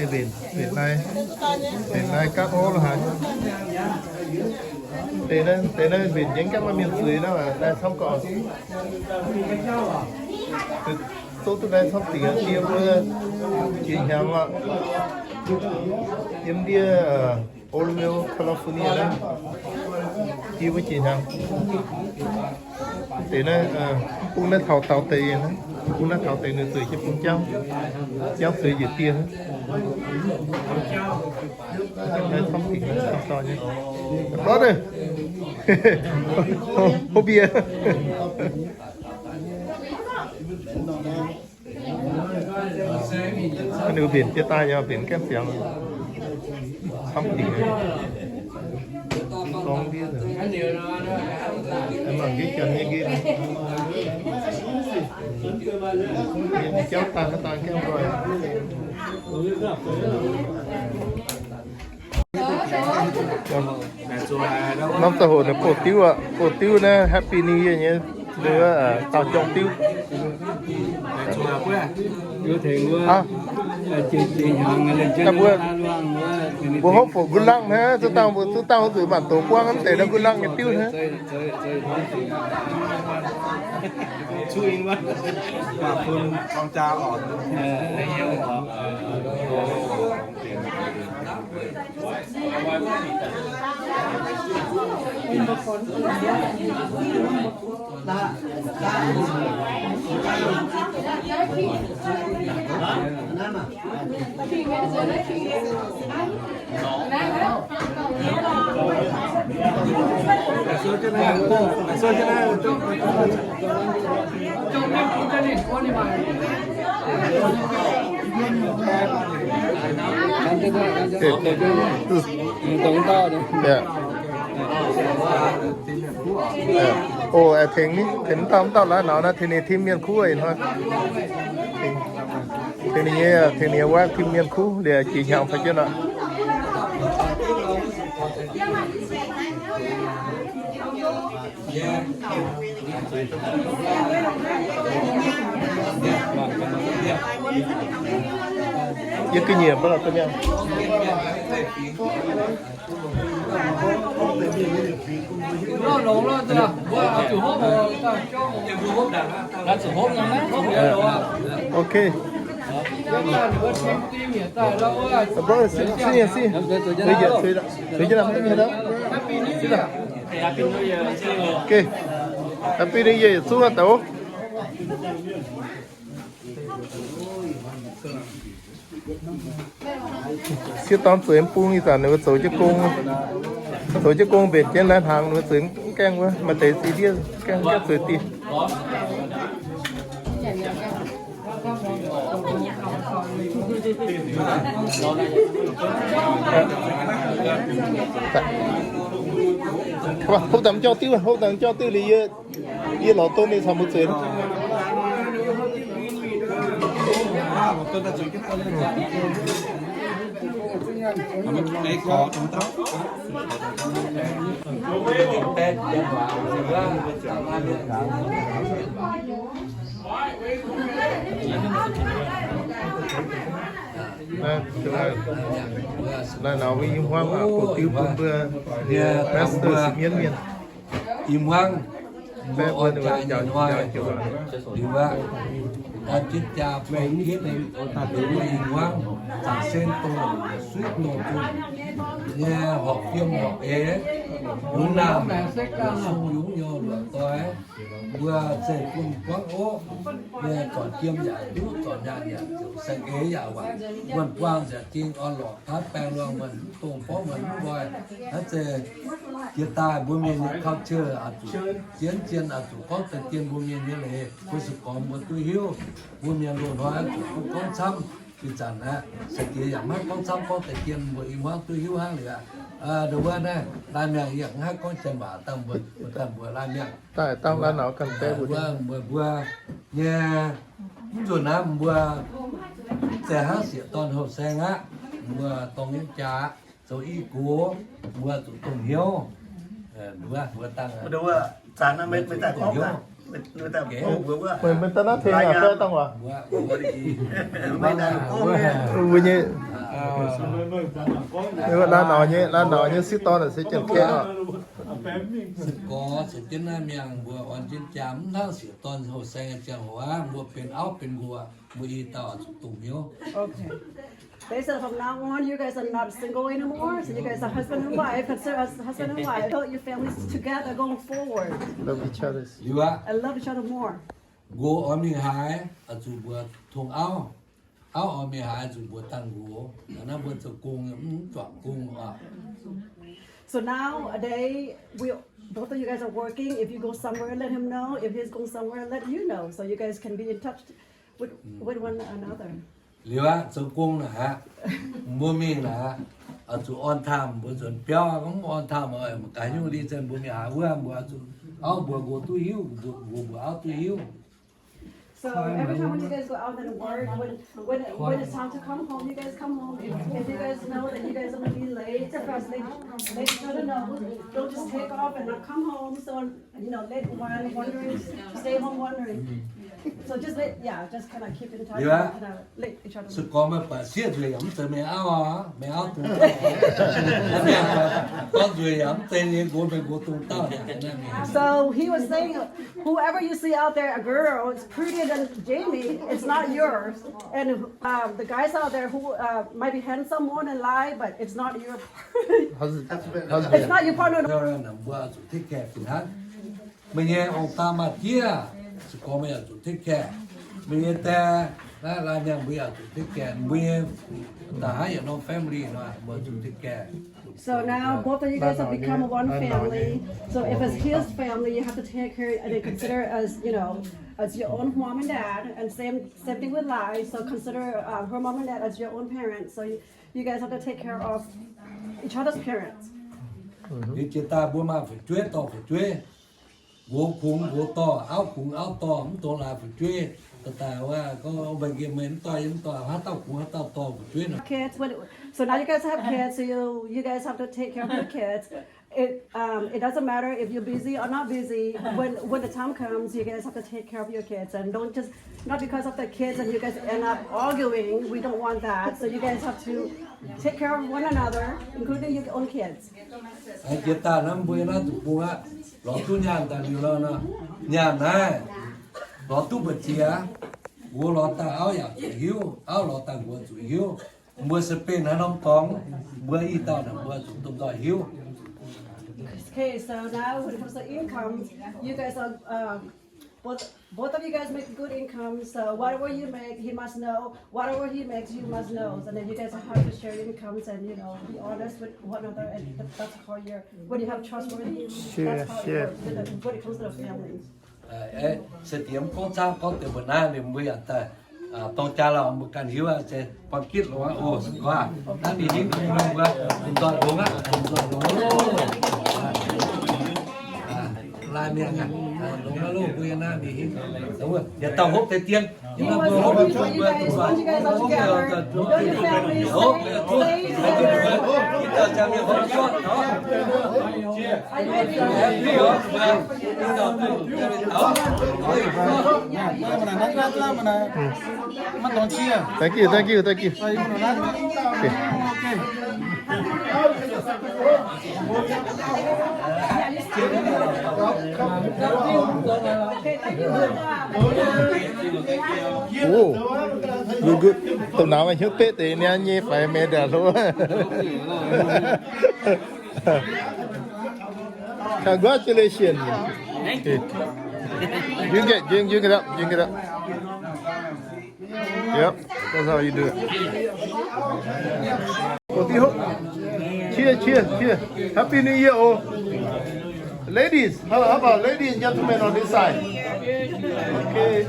Mbenc, mbenc naaiv, mbenc naaiv gapv hov lo haaix. Deix naaiv, deix naaiv mbenc jienv gapv maaih mienh zuiz naaiv, naaiv camv gorqv. Zouv duqv naaiv camv dingc aqv, ndie mbuo jiex hnyangx oc. Yiem ndie, Oroville, California naaiv, ndie mbuo jiex hnyangx. Deix naaiv, bung naaiv taux daux deix, bung naaiv taux deix ninh zueiz jienv bung jangv, jangv zueiz njiec dieh. Hopv bie. Ninh mbenc jienv daaih nyei, mbenc gaengh siangx. Camv dingc. Gorngv ndiev, mangc ndiev janx nyei nqemh. Jauv daaih, daaih gaengh nzoih. Norm ziangh hoc ninh bouh diuv aqv, bouh diuv naaiv Happy New Year nyei, daaux jong diuv. Mbuo hopv fungc good luck hnangv, zuqc dangh, zuqc dangh zuqc maanc doz buangv mv deix good luck nyei diuv hnangv. Oc, tengx ni, tengx dauh dauh laaix nor naaiv, tengx ninh tim mienh kuv ih hnoi. Tengx ninh nyei, tengx ninh nyei wuov tim mienh kuv liuz jiex hnyangx fai jienv nor. Yie ga'nyiec mv lorz duqv mi'aqv. Ok. Bro, xin, xin, xin. Cueix jienv, cueix jienv, cueix jienv, cueix jienv. Ok. Happy New Year yietc zungv aqv douz. Sieqv dorn zueiz bung ih zanc ninh mbuo zoux jienv gong, zoux jienv gong mbenc jienv laih hnaangx, ninh mbuo zueiz mv gaengh wuov, maaih deix ziex ndiev gaengh zueiz dieh. Hopv dangx jauv diuv, hopv dangx jauv diuv liuz yie, yie lorz dongh ninh caux mbuo zueiz. Naaiv nor mbuo i hmuangv bouh diuv bun mbuo pastor Sipv Mienv mienh. I hmuangv mbuo oix jaaix nyei hnoi, liuz aqv, oix jiex jaa fei gitv, liuz mbuo i hmuangv zaangc sen dongh suiv dongh zunh nyei horpc fiem horpc eix, yungz naamh sung yungz nyouz luoqc doix, mbuo zeiv-fun buangv oqv, mbuo zornc jiem yaac duqv, zornc nyaanh yaac ziouc, saeng-eix yaac waanc, wuonh buangh nziaauc jing orn-lorqc, taav baengh luangh muonh mv dongh, borngv muonh mv nqoi, naaiv zeiz jiex daaih mbuo mienh nyei culture oix zuqc zien zien, oix zuqc gorngv deix dien mbuo mienh nyei leiz, mbuo se gorngv mbuo duqv hiuv. Mbuo mienh loz-hnoi oix zuqc duqv gorngv camv. Ih zanc aqv, saeng-eix yaac maiv gorngv camv, gorngv deix dien mbuo i hmuangv duqv hiuv hnangv liuz aqv. Ndongc wuov naaiv, laai miangh yie mv haih gorngv janx waac dangh mbuo, dangh mbuo laai miangh. Daaih dangh laai naux ganh deix mbuo, mbuo nyei, mv nzunc naaiv mbuo mv zeiz hnangv sieqv dorn houh saeng aqv. Mbuo dorng nyei jaax zoux i gox, mbuo zuqc dongh hnyouv. Mbuo, mbuo dangh, mbuo dangh, mbuo dangh, mbuo dangh, mbuo dangh, mbuo dangh, mbuo dangh, mbuo dangh, mbuo dangh, mbuo dangh, mbuo nyei, Laanh Nauc nyei, Laanh Nauc nyei sieqv dorn se Janx-Kaeqv oc. Se gorx caux jienv naaiv mienh mbuo orn jienv jaa, mv hnangv sieqv dorn houh saeng ziangh hoc aqv, mbuo benx auv benx nqox, mbuo i dauh zuqc dongh hnyouv. Okay. They said from now on, you guys are not single anymore. So you guys are husband and wife. Consider us husband and wife. Build your families together going forward. Love each other. Liuz aqv. And love each other more. Nqox oix mingh haaix, oix zuqc mbuox tong auv. Auv oix mingh haaix, zuqc mbuox dangh nqox. Naaiv mbuo zoux gong, mv juangc gong oc. So nowadays, we, both of you guys are working. If you go somewhere, let him know. If he's going somewhere, let you know. So you guys can be in touch with, with one another. Liuz aqv, zoux gong naaic aqv, mbuo mingh naaic aqv, oix zuqc on time mbuo nzuonx biauv, mv on time oc, gaax nyungc li zengh mbuo mingh haaix wuov, mbuo oix zuqc auv mbuox nqox duqv hiuv, nqox mbuox auv duqv hiuv. So every time when you guys go out and work, when, when, when it's time to come home, you guys come home. If, if you guys know that you guys are gonna be late, just let, let each other know. Don't just take off and not come home. So, you know, let one wondering, stay home wondering. So just let, yeah, just kinda keep in touch and kinda let each other know. Se gorngv meih baac sieqv nzueic yaac mv zeiz meih auv aqv, meih auv dongh dorn nzueic yaac mv zeiz nyei, nqox meih nqox dongh dauh naaic. So he was saying, whoever you see out there, a girl, is prettier than Jamie, it's not yours. And, um, the guys out there who, uh, might be handsome more than Lai, but it's not your, it's not your partner. Mbuo zuqc take care fih hnangv. Meih nyei ong-taaix maa-diev, se gorngv meih yaac zuqc take care. Meih nyei die, naaiv laanh mienh mbuo yaac zuqc take care. Mbuo nyei da'haav yietc norm family nor, mbuo zuqc take care. So now both of you guys have become one family. So if it's his family, you have to take care and then consider as, you know, as your own mom and dad. And same, same thing with Lai. So consider, uh, her mom and dad as your own parents. So you, you guys have to take care of each other's parents. Liuz jiex daaih mbuo maaih fu'jueiv dorh fu'jueiv. Nqox kungx nqox dorh, auv kungx auv dorh, mv dungx laaix fu'jueiv. Daaih daaih wuov, gorngv meih nqemh meih mv dorh yie mv dorh, haaix dauh kungx haaix dauh dorh fu'jueiv nor. Kids, when, so now you guys have kids, so you, you guys have to take care of your kids. It, um, it doesn't matter if you're busy or not busy. When, when the time comes, you guys have to take care of your kids, and don't just, not because of the kids and you guys end up arguing. We don't want that. So you guys have to take care of one another, including your own kids. Jiex daaih naaiv mbuo naaiv zuqc bung aqv, lorz duqv nyaanh daaih liuz nor, nyaanh naaiv lorz duqv mbu'ziex, nqox lorz daaih auv yaac zuqc hiuv, auv lorz daaih nqox zuqc hiuv. Mbuo se benx haaix norm dorngx, mbuo i dauh naaic mbuo zuqc domh nzoih hiuv. Okay, so now when it comes to income, you guys are, um, both, both of you guys make good income, so whatever you make, he must know. Whatever he makes, you must know. So then you guys have to share your incomes and, you know, be honest with one another, and that, that's how you're, when you have trustworthy, that's how it works with the, when it comes to the family. Se diex mv gorngv camv, gorngv deix mbuo naaiv ninh mbuo yaac daaih dorng jaa lauh mbuo ganh hiuv aqv, se buang gitv longx aqv. O, se gorngv naaiv mingh hingv mbuo domh nzoih longx aqv, domh nzoih longx aqv. Laai mienh aqv, longx aqv loh, mbuo yiem naaiv mingh hingv. Yietc dauh hopv deix dien. He wants to be with you guys, want you guys all together. Build your family, stay, stay together. Thank you, thank you, thank you. Okay. Oh, good, good. Domh nauz maaih hnyouv beqv deix niaa nyei faix meix ndaangc hlo. Congratulations. Okay. You get, you, you get up, you get up. Yep, that's how you do it. Cheers, cheers, cheers. Happy New Year, all. Ladies, how, how about ladies and gentlemen on this side? Okay.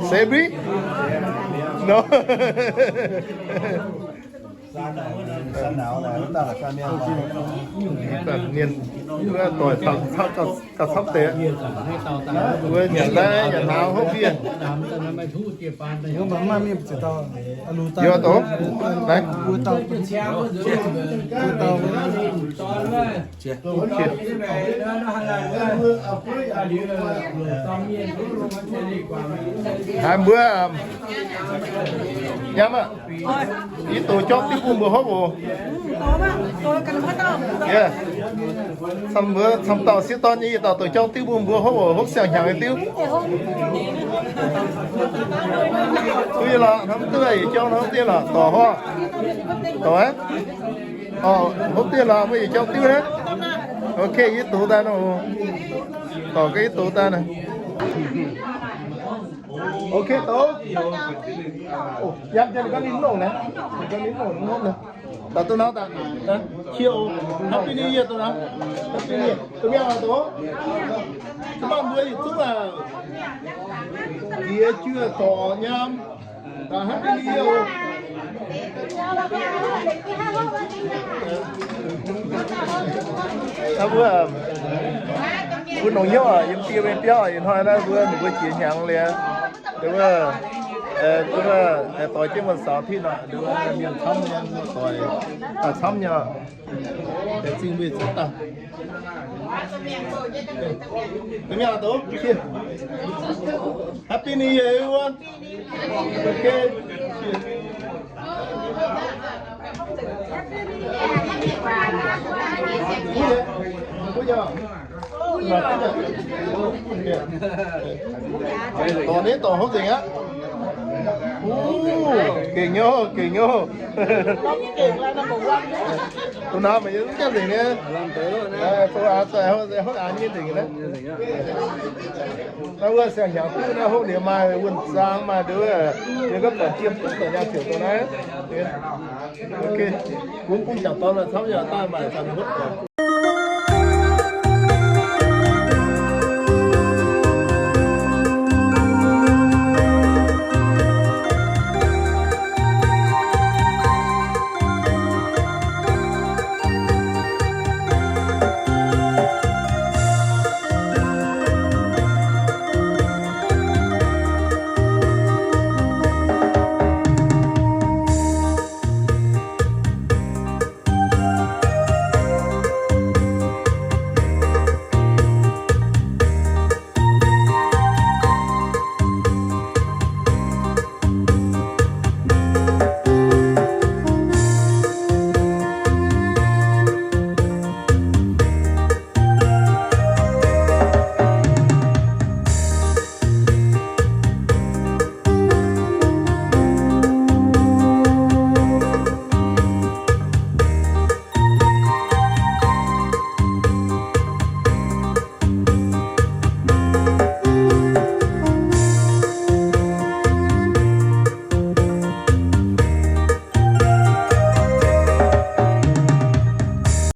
Savory? No. Ninh doic taux, taux, taux, taux camv deix. Wuov nyanc naaiv nyanc nauz hopv fiev. Yie doqc. Naaiv. Haiz mbuo, yiem aqv, yie doqc jorngv diuv bun mbuo hopv oc. Yie camv mbuo camv dauh sieqv dorn nyei, yie dauh doqc jorngv diuv bun mbuo hopv oc, hopv siang-hnyangx nyei diuv. Duqv yie lorqc, hnamv duqv yietc jorngv hnamv diuv lorqc, dorc hopv, dorc aqv. Orqc, hopv diuv lorqc, mbuo yietc jorngv diuv aqv. Ok, yie doqc daaih nor. Dorc gaax yie doqc daaih nor. Ok, doqc. Yiem jienv ninh gorngv ninh longc naaiv, ninh gorngv ninh longc ninh hopv naaiv. Daaih duqv nor daaih, qiex oc. Happy New Year doqc naaiv. Happy New Year. Doqc mi'aqv doqc. Cin-maah mbuo yietc zungv aac, jiex juoh dorc nyaam. Happy New Year oc. Mbuo, mbuo longc hnyouv yiem die mengh biauv ih hnoi naaiv mbuo, ninh mbuo jiex hnyangx liuz, wuov, doix jienv wuov saux tin nor, mienh camv nyei, doix, camv nyei. Zingh mbuo zungv daaih. Happy New Year, everyone. Okay. Dorc naaiv dorc hopv nzengc aqv. Gengh nyei, gengh nyei. Dongh naaiv meih nyei zungv jaav nzengc nyei. Hopv aqv, hopv aqv nyei nzengc naaiv. Naaiv wuov siang-hnyangx duqv naaiv hopv liuz maaih wuonh zaang, maaih nduov, yie gorngv zanc jiem duqv zanc nyaah ziouc dongh naaiv. Ok, bungx bungx jangc dorn maaih camv yaac daaih maaic zanc hopv.